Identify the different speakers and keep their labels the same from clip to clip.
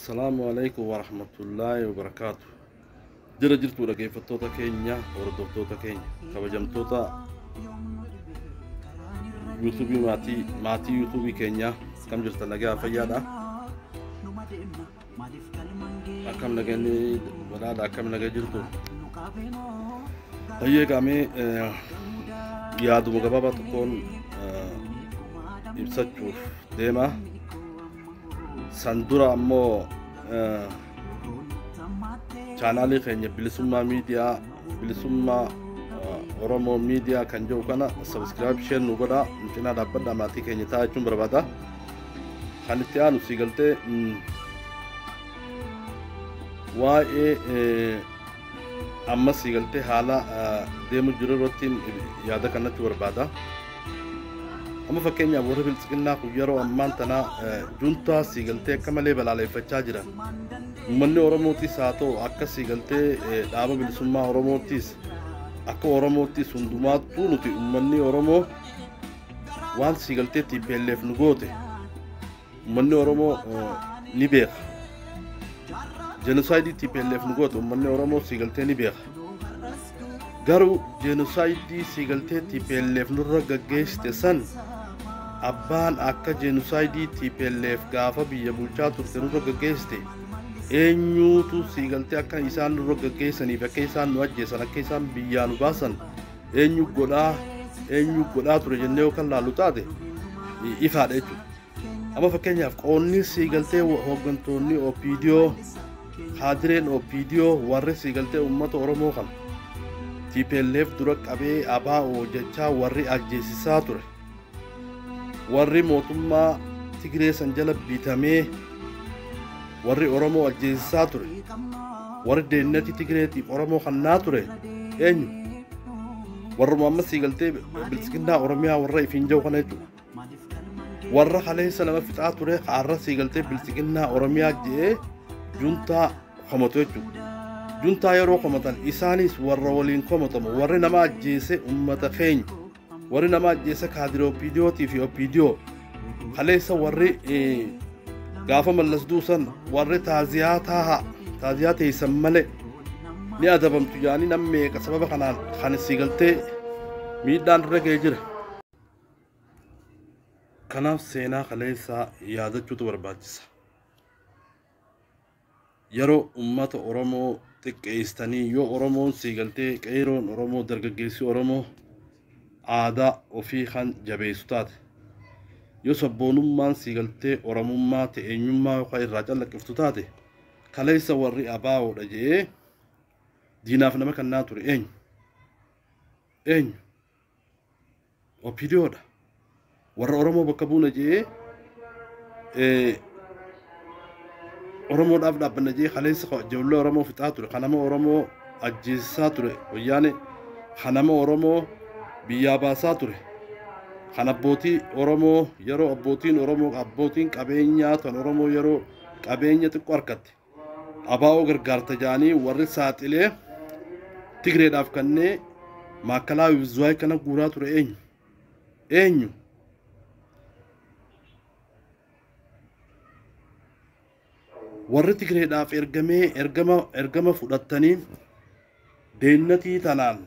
Speaker 1: Assalaamu alaikum warahmatullaahi wabarakaatu. Jira jirtuu dhaggeeffattoota keenya, hordoftoota keenya, kabajamtoota yuutuubii maatii yuutuubii keenyaa kam jirtan nagaa fayyaadha. Akkam nageenyi badhaadha akkam nagaa jirtu. Baay'ee qaamee yaaduma gabaabaa tokkoon ibsachuuf deema. San dura ammoo chaanaalii keenya bilisummaa miidiyaa bilisummaa Oromoo miidiyaa kan jedhu kana sabiskiraayib sheen nu godhaa nu cinaa dhaabbadhaa maatii keenya ta'a jechuun barbaada. Kan itti aanu sii galtee waa'ee amma sii galtee haala deemu jiru irratti yaada kanatti barbaada. Amma fakkeenyaaf warri biltsiginnaa kun yeroo ammaan tanaa juntaa sii galtee akka malee balaaleffachaa jiran. Uummanni Oromootis haa ta'u akka sii galtee dhaaba bilisummaa Oromootis akka Oromoottis hundumaattuu nuti uummanni Oromoo waan sii galtee TPLF nu goote uummanni Oromoo ni beeka. Jenosaayidii TPLF nu goote uummanni Oromoo sii galtee ni beeka. Garuu jenosaayidii sii galtee TPLF nurra gaggeessite san abbaan akka jenosaayidii TPLF gaafa biyya bulchaa turte nurra gaggeessite eenyuutu sii galtee akka isaan nurra gaggeessaniif akka isaan nu ajjeesan akka isaan biyyaa nu baasan eenyu godhaa ture jennee yookaan laallu taate ifaadha jechuudha. Amma fakkeenyaaf qoonni sii galtee hooggantoonni OPDO haadireen OPDO warri sii galtee uummata Oromoo kana TPLF dura qabee ABO jechaa warri ajjeesisaa ture. Warri mootummaa Tigree san jala bitamee warri Oromoo ajjeesisaa ture. Warri deennati Tigreetiif Oromoo kannaa ture eenyu? Warruma amma sii galtee biltsiginnaa Oromiyaa warra ifiin jiru kana jechuudha. Warra kaleessa nama fixaa ture har'a sii galtee biltsiginnaa Oromiyaa je'ee juntaa komatu jechuudha. Juntaa yeroo komatan isaanis warra waliin komatamu warri nama ajjeese uummata keenya warri nama ajjeese kaadiree OPDOtii fi OPDO kaleessa warri gaafa Mallas duusan warri taaziyaa taaha taaziyaa teessan malee ni adabamtu yaani nam meeqa sababa kanaan kan sii galtee miidhaan irra ga'ee jira. Kanaaf seenaa kaleessaa yaadachuutu barbaachisa. Yeroo uummata Oromoo xiqqeessitanii yoo Oromoon sii galtee qeeroon Oromoo dargaggeessi Oromoo aadaa ofii kan jabeessu taate yoo sabboonummaan sii galtee Oromummaa ta'e eenyummaa yookaan irraa calaqqiftu taate kaleessa warri ABOdha jedhee diinaaf nama kannaa ture eenyu? Eenyu? OPDOdha. Warra Oromoo bakka buuna jedhee Oromoodhaaf dhaabbanna jedhee kaleessa ijoollee Oromoo fixaa ture kan nama Oromoo ajjeesisaa ture wayyaane kan nama Oromoo biyyaa baasaa ture kan abbootii Oromoo yeroo abbootiin Oromoo abbootiin qabeenyaa tan Oromoo yeroo qabeenya xiqqoo harkatte ABO gargaarta jedhanii warri saaxilee Tigreedhaaf kannee maakalaa Zuwaay kana guuraa ture eenyu? Eenyu? Warri Tigreedhaaf ergamee ergama fudhatanii deennatii tanaan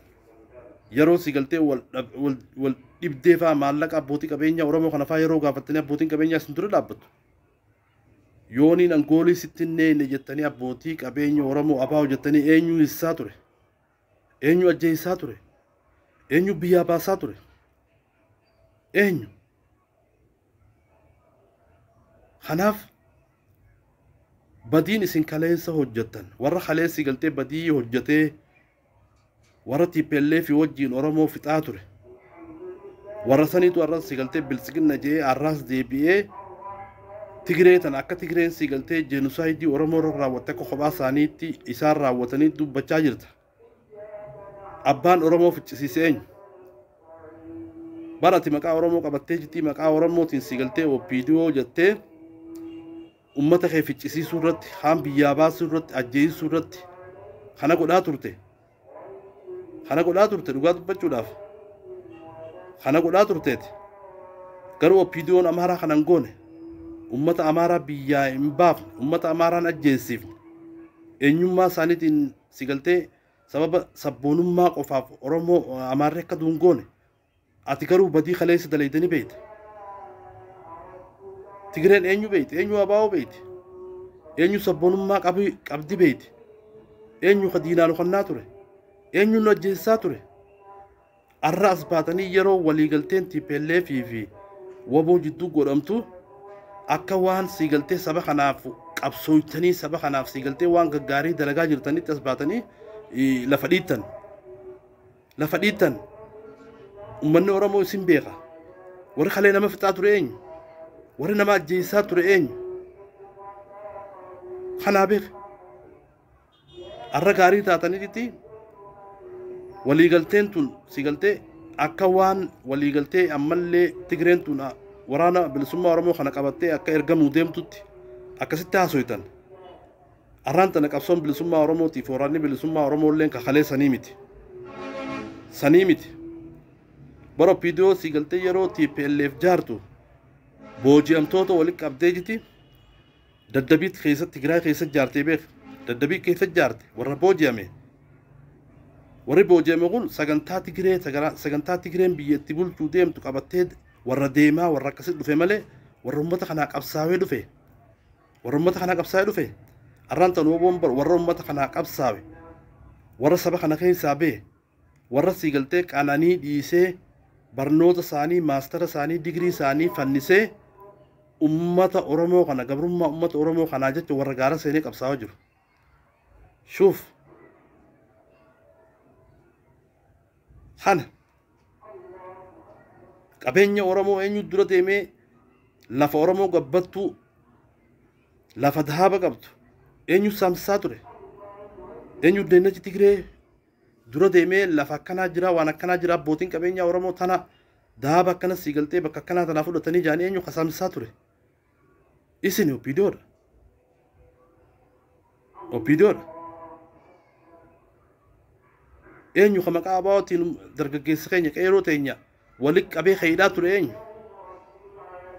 Speaker 1: yeroo si galtee wal dhibdee fa'aa maallaqa abbootii qabeenyaa Oromoo kana fa'aa yeroo gaafattanii abbootiin qabeenyaa isin dura dhaabbattu. Yooniin angoolii sitti hin jettanii abbootii qabeenya Oromoo ABO jettanii eenyu hiisaa ture? Eenyu ajjeesisaa ture? Eenyu biyyaa baasaa ture? Eenyu? Kanaaf badiin isin kaleessa hojjettan warra kaleessi galtee badii hojjetee warra TPLF wajjin Oromoo fixaa ture warra saniitu har'as si galtee biltsiginna jedhee har'as deebi'ee Tigree tan akka Tigreen si galtee jenosaayidii Oromoo irra raawwatte akka kophaa isaaniitti isaan raawwatanii dubbachaa jirta. Abbaan Oromoo ficcisiise eenyu? Bara ati maqaa Oromoo qabattee jirti maqaa Oromootiin si galtee OPDO jettee uummata kee ficcisiisuu irratti haan biyyaa baasuu irratti ajjeesisuu irratti kana godhaa turte. Kana godhaa turte dhugaa dubbachuudhaaf. Kana godhaa turteeti. Garuu OPDOon Amaaraa kana hin goone. Ummata Amaaraa biyyaa hin baafne, ummata Amaaraan ajjeesifne. Eenyummaa isaaniitiin si galtee sababa sabboonummaa qofaaf Oromoo Amaarri akka duun goone. Ati garuu badii kaleessa dalaydanii beeyte. Tigireen eenyu beeyte? Eenyu abaa'oo beeyte? Eenyu sabboonummaa qabdi beeyte? Eenyu ka diinaan hokannaa ture? Eenyu nu ajjeessaa ture? Arra as baatanii yeroo waliigalteen TPLF fi WBO jidduu godhamtu akka waan siigaltee saba kanaaf qabsooytanii, saba kanaaf siigaltee waan gaggaarii dalagaa jirtanitti as baatanii lafa dhiittan. Lafa dhiittan. Uummanni Oromoo isin beeka. Warri kalee nama fixaa ture eenyu? Warri nama ajjeessaa ture eenyu? Kanaa beeka. Arra gaarii taatanitti waliigalteen tun siigaltee akka waan waliigaltee ammallee Tigireen tun waraana bilisummaa Oromoo kana qabattee akka ergamuu deemtutti akkasitti haasoytan. Arraan tana qabsoon bilisummaa Oromootiif waraanni bilisummaa Oromoo illee kakalee sanii miti. Sanii miti. Bara OPDO siigaltee yeroo TPLF jaartu booji'amtoota walitti qabdee jiti Daddabiit keessatti, Tigraay keessatti jaartee beek. Daddabiit keessatti jaarte warra booji'ame. Warri booji'ame kun sagantaa Tigiree, sagantaa Tigireen biyya itti bulchuu deemtu qabattee warra deemaa warra akkasitti dhufe malee warra uummata kanaa qabsaawee dhufe. Warra uummata kanaa qabsaawee dhufe. Arraan tan WBOn bar warra uummata kanaa qabsaawe. Warra saba kana keessaa bee. Warra siigaltee qananii dhiisee barnoota isaanii, maastara isaanii, digirii isaanii fannisee ummata Oromoo kana, gabrummaa ummata Oromoo kanaa jecha warra gaara seenee qabsaa'aa jiru. Shuuf. Kana qabeenya Oromoo eenyu dura deemee lafa Oromoo gabbattuu, lafa dahaaba qabdu eenyu saamsisaa ture? Eenyu deennachi Tigree dura deemee lafa akkanaa jira, waan akkanaa jira, abbootiin qabeenyaa Oromoo tana dahaaba akkana sii galtee bakka akkanaa tanaa fudhatanii jaanii eenyu kasaamsisaa ture? Isin OPDOdha. OPDOdha. Eenyu ka maqaa ABOtiin dargaggeessa keenya, qeeroo teenya walitti qabee hidhaa ture eenyu?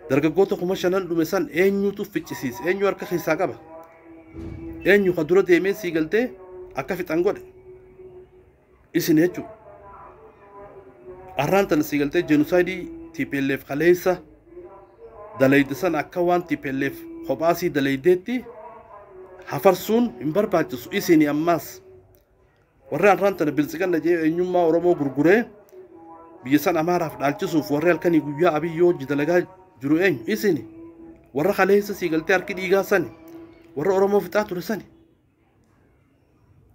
Speaker 1: Dargaggoota 5,000 dhume san eenyutu ficcisiise? Eenyu harka keessaa qaba? Eenyu ka dura deemee sii galtee akka fixan godhe? Isin jechuudha. Arraan tana sii galtee jenosaayidii TPLF kaleessa dalayde san akka waan TPLF kophaasii dalaydeetti hafarsuun hin barbaachisu. Isin ammaas warri arraan tana biltsiganna jee eenyummaa Oromoo gurguree biyya san Amaaraaf dhaalchisuuf warri halkanii guyyaa Abiyyoo hojii dalagaa jiru eenyu? Isin warra kaleessa sii galtee harki dhiigaa sani, warra Oromoo fixaa ture sani,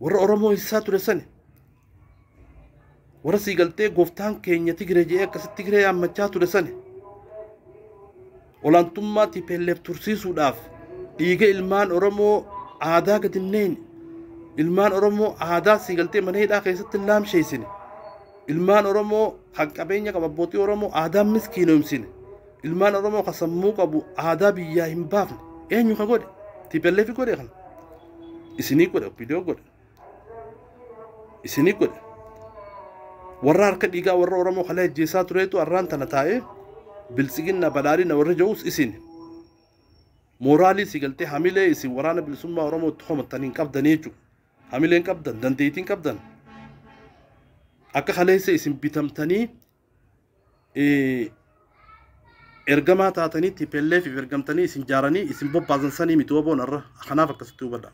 Speaker 1: warra Oromoo hiisaa ture sani, warra sii galtee gooftaan keenya Tigiree jedhee akkasitti Tigiree yaammachaa ture sani. Olaantummaa TPLF tursiisuudhaaf dhiiga ilmaan Oromoo aadaa gadi hin ilmaan Oromoo aadaa sii galtee mana hidhaa keessatti hin laamsheessine, ilmaan Oromoo kan qabeenya qabu abbootii Oromoo aadaa miskiinoomsine, ilmaan Oromoo kan sammuu qabu aadaa biyyaa hin baafne eenyu ka godhe? TPLF godhe. Kana isinii godhe, OPDO godhe, isinii godhe. Warra harka dhiigaa warra Oromoo kalee ajjeesaa tureetu arraan tana taa'ee biltsiginna badhaadhina warra jedhus isin. Mooraalii si galtee hamilee isin waraana bilisummaa Oromoo itti homattanii hin qabdanii jechuudha. Hamilee hin qabdan, dandeettii hin qabdan. Akka kaleessa isin bitamtanii ergamaa taatanii TPLF ergamtanii isin jaaranii isin bobbaasan sanii miti WBOn arra. Kanaaf akkasitti hubadha.